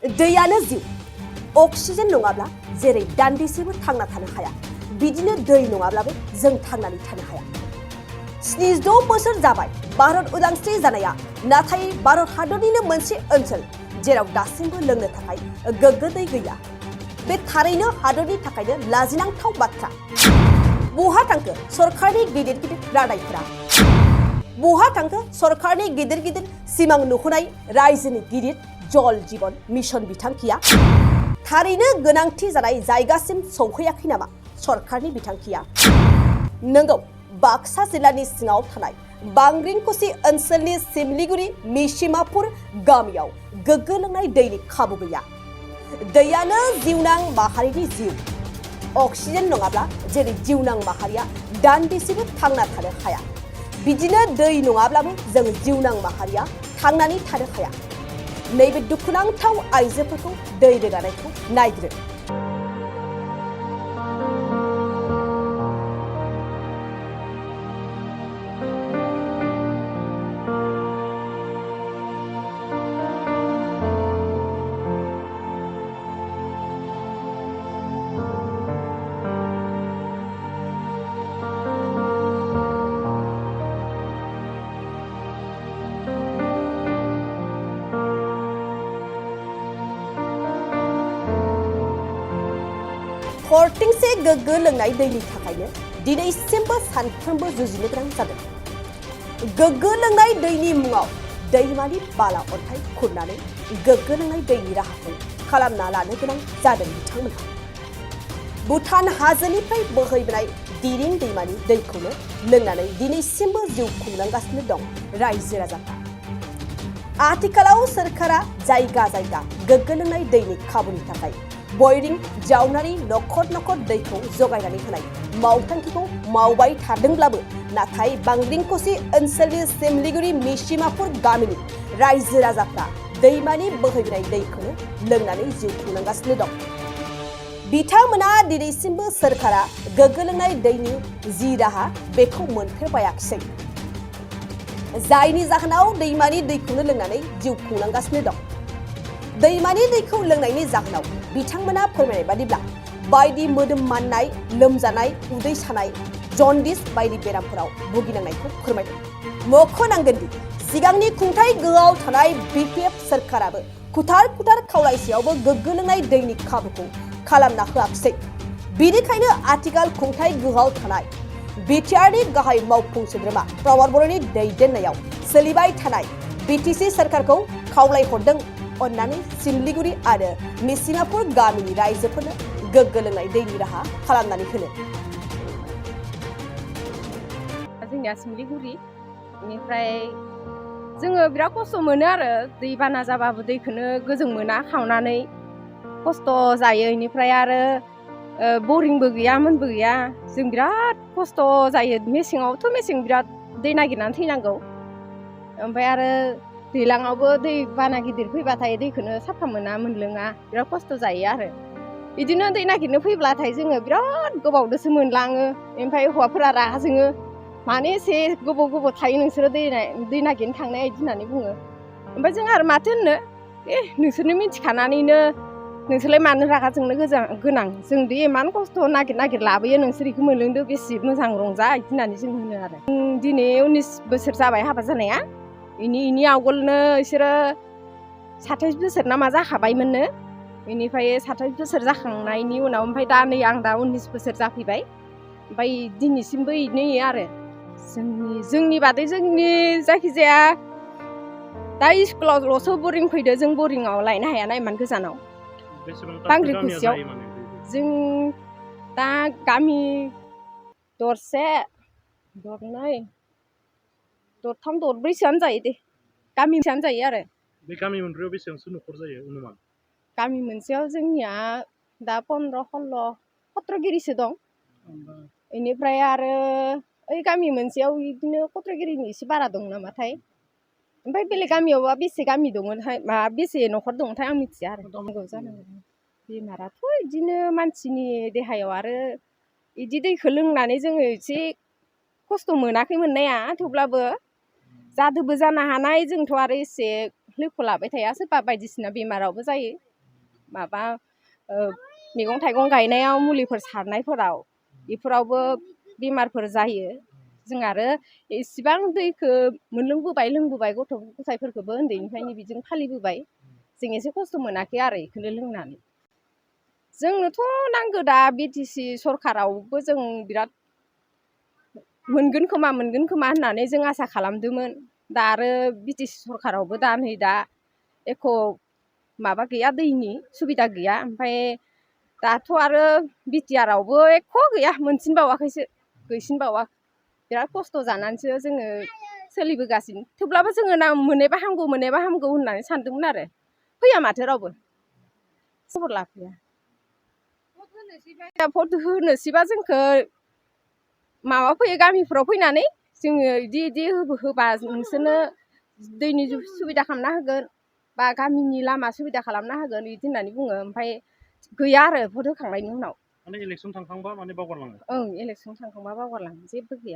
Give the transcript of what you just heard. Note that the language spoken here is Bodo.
दैयानो जिउ अक्सिजेन नङाब्ला जेरै दान्दिसेबो थांना थानो हाया बिदिनो दै नङाब्लाबो जों थांनानै थानो हाया 76 बोसोर जाबाय भारत उदांस्रि जानाया नाथाय भारत हादरनिनो मोनसे ओनसोल जेराव दासिमबो लोंनो थाखाय गोग्गो दै गैया बे थारैनो हादरनि थाखायनो लाजिनांथाव बाथ्रा बहा थांखो सरकारनि गिदिर गिदिर रादायफोरा बहा थांखो सरकारनि गिदिर गिदिर सिमां नुहोनाय रायजोनि गिदिर जल जीवन मिशन बिथांखिया थारैनो गोनांथि जानाय जायगासिम सौहैयाखै नामा सरकारनि बिथांखिया नंगौ बाक्सा जिल्लानि सिङाव थानाय बांग्रिंकुसि ओनसोलनि सिमलिगुरि मिसिमापुर गामियाव गोग्गो लोंनाय दैनि खाबु गैया दैयानो जिउनां माहारिनि जिउ अक्सिजेन नङाब्ला जेरै जिउनां माहारिया दान्दिसेबो थांना थानो हाया बिदिनो दै नङाब्लाबो जों जिउनां माहारिया थांनानै थानो हाया नैबे दुखुनांथाव आइजोफोरखौ दै रोगानायखौ नायग्रो खरथिंसे गोग्गो लोंनाय दैनि थाखायनो दिनैसिमबो सानफ्रोमबो जुजिनो गोनां जादों गोग्गो लोंनाय दैनि मुङाव दैमानि बाला अन्थाइ खुरनानै गोग्गो लोंनाय दैनि राहाखौ खालामना लानो गोनां जादों बिथांमोनहा भुटान हाजोनिफ्राय बोहैबोनाय दिरिं दैमानि दैखौनो लोंनानै दिनैसिमबो जिउ खुंलांगासिनो दं रायजो राजाफ्रा आथिखालाव सोरखारा जायगा जायगा गोग्गो लोंनाय दैनि खाबुनि थाखाय बयरिं जावनानै नखर नखर दैखौ जगायनानै होनाय मावथांखिखौ मावबाय थादोंब्लाबो नाथाय बांग्रिंकुसि ओनसोलनि सिमलिगुरि मिसिमापुर गामिनि रायजो राजाफ्रा दैमानि बोहैबोनाय दैखौनो लोंनानै जिउ खुंलांगासिनो दं बिथांमोना दिनैसिमबो सोरखारा गोग्गो लोंनाय दैनि जि राहा बेखौ मोनफेरबायाखिसै जायनि जाहोनाव दैमानि दैखौनो लोंनानै जिउ खुंलांगासिनो दं दैमानि दैखौ लोंनायनि जाहोनाव बिथांमोना फोरमायनाय बादिब्ला बायदि मोदोम माननाय लोमजानाय उदै सानाय जन्दिस बायदि बेरामफोराव भुगिनांनायखौ फोरमायदों मख'नांगोनदि सिगांनि खुंथाय गोहोआव थानाय बिपिएफ सोरखाराबो खुथार खावलायसेयावबो गोग्गो लोंनाय दैनि खाबुखौ खालामना होआखिसै बेनिखायनो आथिखाल खुंथाय गोहोआव थानाय बिटिआरनि गाहाय मावफुं सोद्रोमा प्रमद बर'नि दैदेननायाव सोलिबाय थानाय बिटिसि सोरखारखौ खावलायहरदों अन्नानै सिमलिगुरि आरो मिसिमापुर गामिनि रायजोफोरनो गोग्गो लोंनाय दैनि राहा खालामनानै होनो जोंनिया सिमलिगुरि बेनिफ्राय जोङो बिराद खस्थ' मोनो आरो दै बाना जाबाबो दैखौनो गोजों मोना खावनानै खस्थ' जायो बेनिफ्राय आरो बरिंबो गैया मोनबो गैया जों बिराद खस्थ' जायो मेसेङावथ' मेसें बिराद दै नागिरनानै थैनांगौ ओमफ्राय आरो दैलाङावबो दै बाना गिदिर फैबाथाय दैखौनो साफा मोना मोनलोङा बिराद खस्थ' जायो आरो बिदिनो दै नागिरनो फैब्लाथाय जोङो बिराद गोबावदोसो मोनलाङो ओमफ्राय हौवाफोरा रागा जोङो मानो एसे गोबाव थायो नोंसोरो दै नागिरनो थांनाय बिदि होननानै बुङो ओमफ्राय जों आरो माथो होननो नोंसोरनो मिथिखानानैनो नोंसोरलाय मानो रागा जोंनो गोनां जोंदि इमान खस्थ' नागिर लाबोयो नोंसोर बेखौ मोनलोंदो बेसे मोजां रंजा बिदि होननानै जों होनो आरो दिनै 19 बोसोर जाबाय हाबा जानाया इनि आवगोलनो बिसोरो 27 बोसोर ना मा जाखाबायमोननो बेनिफ्राय 27 बोसोर जाखांनायनि उनाव ओमफ्राय दा नै आं दा 19 बोसोर जाफैबाय ओमफ्राय दिनैसिमबो इनो आरो जोंनि बादै जोंनि जायखिजाया दा स्कुलावल'सो बरिं फैदो जों बरिंआव लायनो हायाना इमान गोजानाव बांग्रिकुसियाव जों दा गामि दरसे दरनै दरथाम दरब्रैसोआनो जायो दे गामि मोनसेयानो जायो आरो बे गामि मोनब्रैयाव बेसेबांसो न'खर जायो अनुमान गामि मोनसेयाव जोंनिया दा 15-16 गिरिसो दं बेनिफ्राय आरो ओइ गामि मोनसेयाव बिदिनो खत्रगिरिनि एसे बारा दं नामाथाय ओमफ्राय बेलेग गामियावबा बेसे गामि दङथाय बेसे न'खर दङथाय आं मिथिया आरो नांगौ जानांगौ बेमाराथ' बिदिनो मानसिनि देहायाव आरो बिदि दैखौ लोंनानै जोङो एसे खस्थ' मोनाखै मोननाया थेवब्लाबो जादोबो जानो हानाय जोंथ' आरो एसे लैखो लाबाय थाया सोरबा बायदिसिना बेमारावबो जायो माबा मैगं थाइगं गायनायाव मुलिफोर सारनायफोराव बेफोरावबो बेमारफोर जायो जों आरो इसेबां दैखौ मोनलोंबोबाय लोंबोबाय गथ' गथायफोरखौबो उन्दैनिफ्रायनो बिदिनो फालिबोबाय जों एसे खस्थ' मोनाखै आरो बेखौनो लोंनानै जोंनोथ' नांगौ दा बिटिसि सरखारावबो जों बिराद मोनगोन खोमा होननानै जों आसा खालामदोंमोन दा आरो बिटिसि सरखारावबो दा नै दा एख' माबा गैया दैनि सुबिदा गैया ओमफ्राय दाथ' आरो बिटिआरआवबो एख' गैया मोनसिनबावाखैसो गैसिनबावा बिराद खस्थ' जानानैसो जोङो सोलिबोगासिनो थेवब्लाबो जोङो मोननायबा हामगौ होननानै सानदोंमोन आरो फैया माथो रावबो खबर लाफैया भट होनोसैबा जोंखौ माबा फैयो गामिफोराव फैनानै जोङो बिदि होबा नोंसोरनो दैनि सुबिदा खालामना होगोन बा गामिनि लामा सुबिदा खालामना होगोन बिदि होननानै बुङो ओमफ्राय गैया आरो भट होखांनायनि उनाव माने इलेक्सन थांखांबा माने बावगारलाङो ओं इलेक्सन थांखांबा बावगारलाङो जेबो गैया